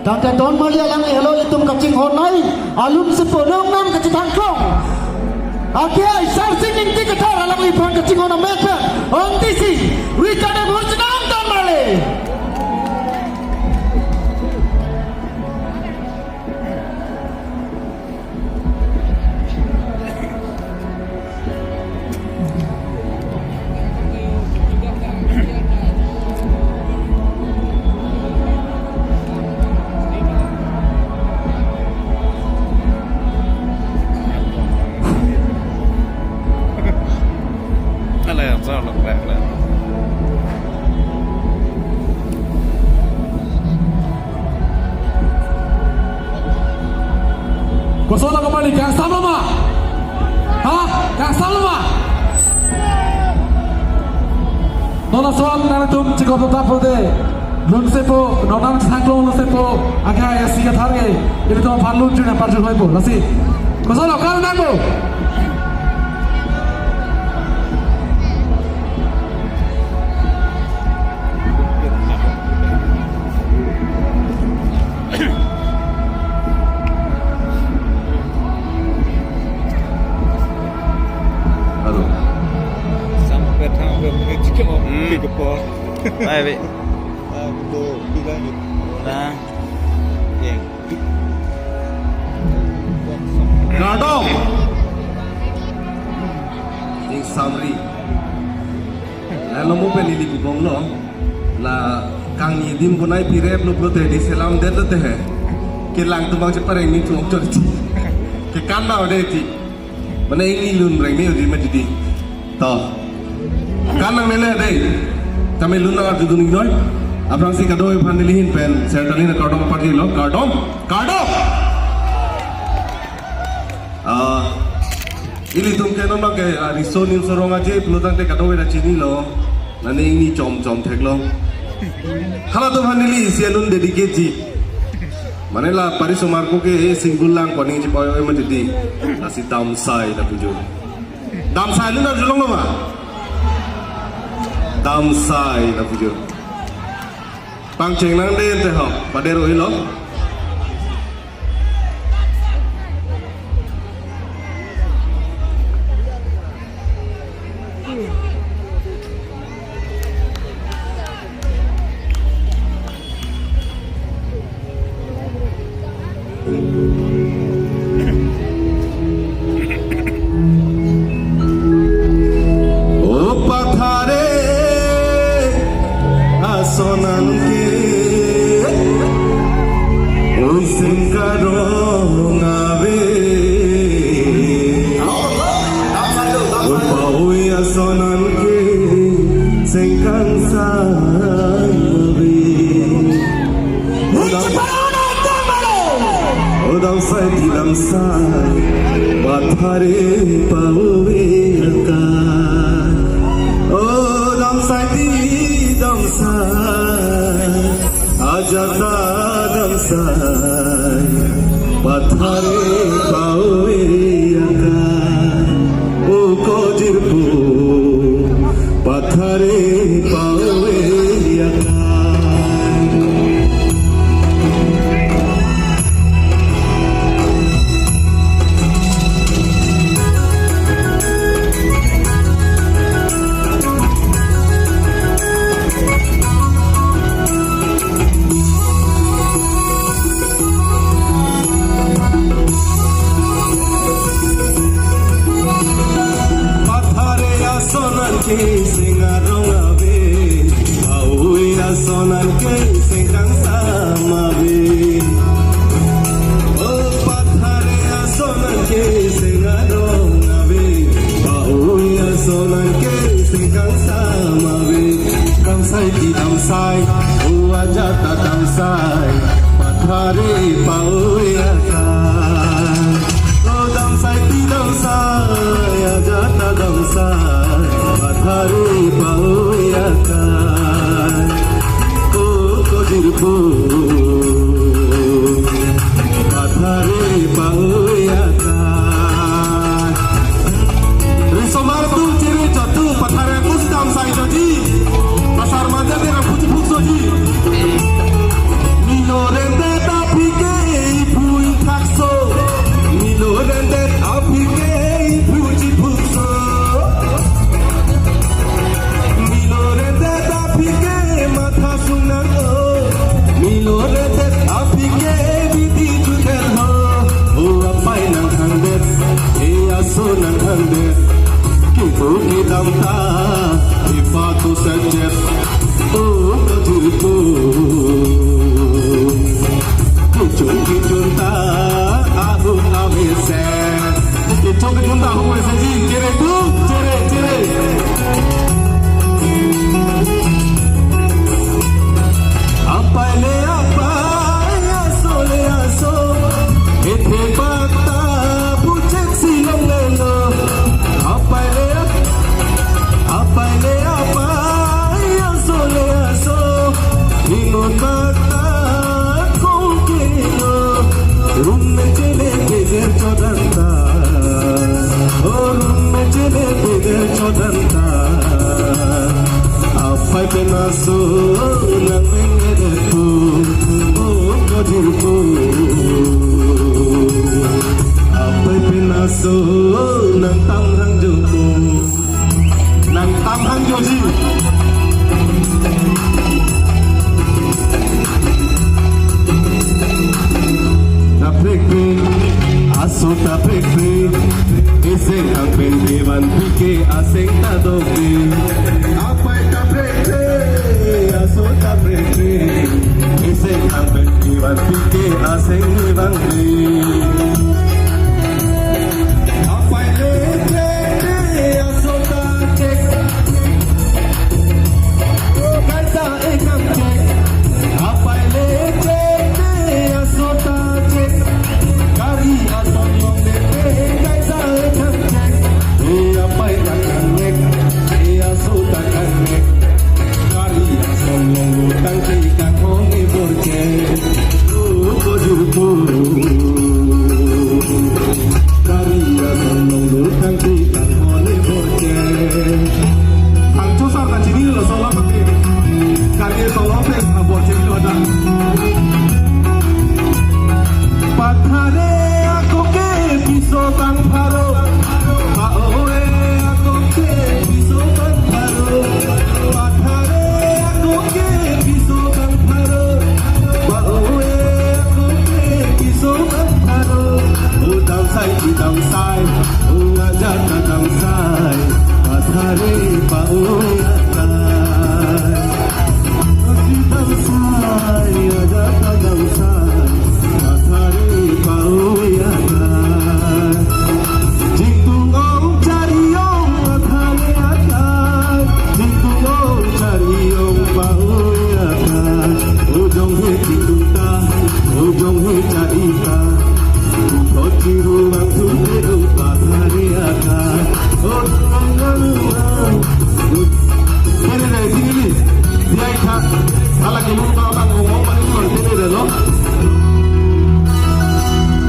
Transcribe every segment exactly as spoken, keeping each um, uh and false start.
Tangte Don Marley alangli helo ilitum kachinghon ai, alun sepo nongnam kachethangklong. Ake ai Sarsing Ingti Kathar alangliphan kachinghon amek pen, Aunty si, Richard Abu Chenam Don Marley. Ala, sa lo, la, la. Kosonlo kemali, kangsam lo ma? Ha? Kangsam lo ma? Non lason nangtum chikop tap pulote, lun sepo, nongnam chethangklong lun sepo, ake ai Sarsing Kathar ke, ilitum aphan lun jun apar jun hoipo, lasi. Kosonlo, kal nangpo. Halo. Sampai tang ke mungkin jika mau Hmm. pergi ke pos. Baik, baik. Ah, betul. Bilang gitu. Nah. Yang. Kardom. Ning Samri. La lo mo pen ili bubong lo. La kangni adim bonai pirep lo pulote di selam det lote he. Kelang tumbang chepareng ni chuang chor chi. Kekan ba ode ti. Mane ingni lun reng ni odi ma didi. To. Kan nangne le dei. Tame lun nang arju dun-ik noi. Aphrangsi kadokave aphan neli ahin pen sertalin kardom parti lo. Kardom. Kardom. Ah, ilitum ke non ke, ah, riso nimso rong aje pulo tangte kadokave ta chinilo. Nani ingni chom chom theklo. Halatum aphan neli isi alun dedicate ji. Mane la parisomar ko ke, eh, single lang koning ji payo ma didi. Lasi Damsai lapu jo. Damsai alun arjulonglo ma? Damsai lapu jo. Pangcheng nang den te ho, pader oilo. O pathare ason anke, oi sengkarong ave. O paui ason anke, sengkangsam ave. O Damsai ti Damsai, pathare paui akai. O Damsai ti Damsai, ajat ta Damsai, pathare paui akai. O kojirpo, pathare paui akai. Pathare ason anke sengkarong ave, paui ason anke sengkangsam ave. O pathare ason anke sengkarong ave, paui ason anke sengkangsam ave. Damsai ti Damsai, o ajat ta Damsai, pathare paui akai. O Damsai ti Damsai, ajat ta Damsai, pathare paui akai. O kojirpo, pathare paui akai. Risomar tu chiri chotu pathare pusi Damsai choji. Pasar Manja te rang pusi phuk choji. Nilo rente ta Danta, orun mechele pide chodanta. Apai pen aso nang mengede pu, o kodirpo. Apai pen aso nang tam hang jopo. Nang tam hang joji. Ta prekpre, aso ta prekpre, eseng angpen kevan pike aseng ta dokpre. Apai ta prekpre, aso ta prekpre, eseng angpen kevan pike aseng ni vangpre. Apai le prekpre, aso ta chek. Kaita ekam chek. Apai le chek, aso ta chek. Gari ason long le, kaita ekam chek. E apai ta kangnek, e aso ta kangnek. Gari ason long lo tangte kanghon e borche. O kodirpo. Gari ason long lo tangte kanghon e borche. Thangcho sar ta chinilo, solo pake. Gari ason long te na borche kilo ada. Pathare ako ke piso bang pharo. Pa-oe ako ke piso bang pharo. Pathare ako ke piso bang pharo. Pa-oe ako ke piso bang pharo. O damsai, ti damsai, o ajat ta damsai. Pathare pa-oe akai. Ti damsai, ajat ta damsai. Pathare pa-oe akai. Jingtung ong chari ong pathare akai. Jingtung ong chari ong pa-oe akai. O jong he jingtung ta, o jong he chari ta. Thot chiru vangthu te do pathare akai. O jong he Tene re, sini ni. Dia ikha. Ala ke lupa bang ngomong bang ikon tene re lo.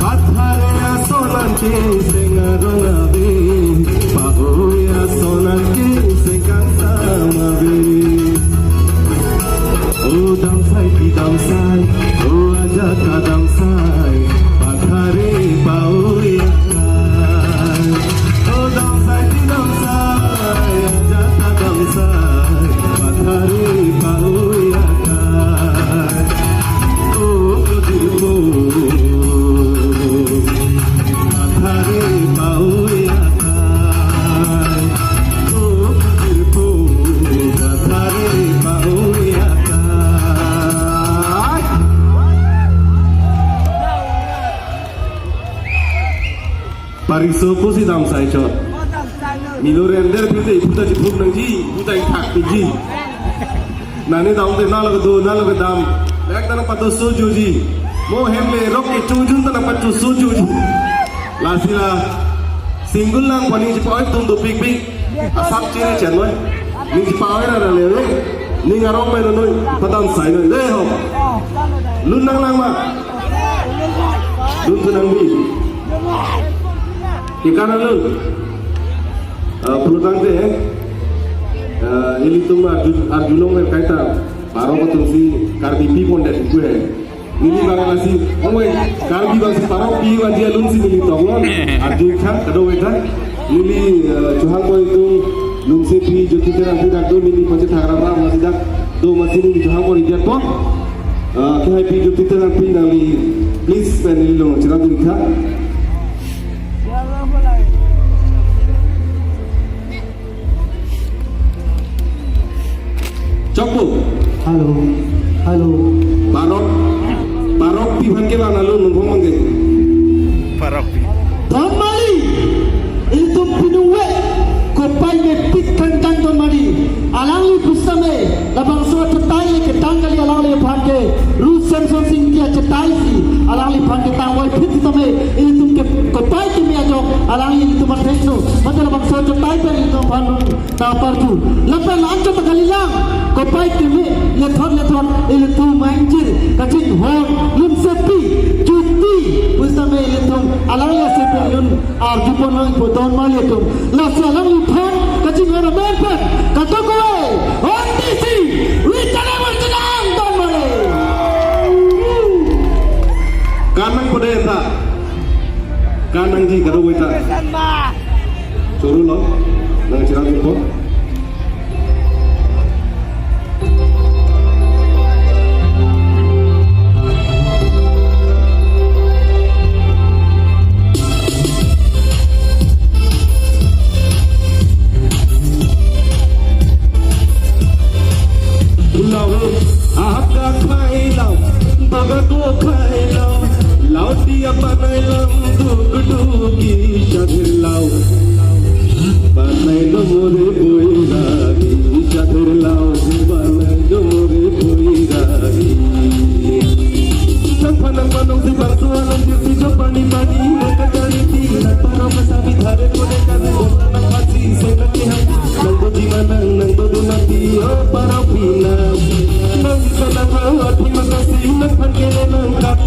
Pathare ason an ke seng arong ave. Pa-oe ason an ke seng kangsam ave. O damsai, ti damsai, o ajat ta damsai, pathare pa-oe akai. O damsai, ti damsai, ajat ta damsai, pathare pa-oe akai. O kodirpo, pathare pa-oe akai. O kodirpo, pathare pa-oe akai. Pariso pusi damsai chot. Milo render pute iputa chipuk nangji, iputa ithak piji. Nani dam te nalo kedo, nalo kedam. Lek ta nangpato sojoji. Mo hem le rok ke chujun ta nangpato sojoji. Lasi la single lang pani chipa-oi tum dopikpik. Asap chiri chenoi. Ning chipa-oi ra le. Ning arong mai noi. Padamsai noi. Le ho. Lun nanglang ma. Lun tu nangbi. Ke kanan lun. Ah, pulotangte, ah, ilitum arju, arjulong kaita parok atumsi Karbi pi pondet iku he. Neli bang lasi, oi, Karbi bangsi parok pi vangji alunsi neli tonglo. Arju khan kado weta. Neli, ah, Chuhang Boi atum, Lumsepi, Jyoti Terangpi dak do, neli panchayat Thangrapra masi dak do, masi neli Chuhang Boi dia po. Ah, ke hai pi Jyoti Terangpi nangli, please, pen neli long chira dun kha. Chokpo. Hello. Hello. Parok. Parok pi aphan kelang alun nungpong mangge. Parok pi. Don Mali. Ilitum pinung we. Kopai mepik kangkang Don Mali. Alangli pusitame. Labangso achetai le ketang kali alangliphan ke. Ru Semson Sing Ingti achetai si. Alangliphan ketang wai phit sitame. Ilitum ke kopai keme ajok. Alangli ilitum athengno. Mate labangso achetai pen ilitum aphan taparju. Lapen anchot kalilang. Kopai keme lethot lethot ilitum angjir kachinghon Lumsepi Jyoti pusitame ilitum alangli asepi Arjupon lang ipo don mali atum. Lasi alangliphan kachinghon amen pen kadokave, Hon D C, Richard Emerson ang don mali. Kanang pada ta. Kanangji kadokave ta. Choro lo. Nangcherap po. Lao, ahak akhai lao, bag ako khai lao, lao diya banai lang duk duk ki shadhir lao. Banai lo more boiragi, shadhir lao, banai lo more boiragi. Nangphan nangpanong si bangso along jirpi jo pani pani, nangkacharli ti, nangparong kasabi thare pone kami, bota nangpasi, sena kihang, nangdoji manang, nangdodu nangpi, o parong pinang. Nang bisa nang mau, athi makasi, nangphan kele nangkat,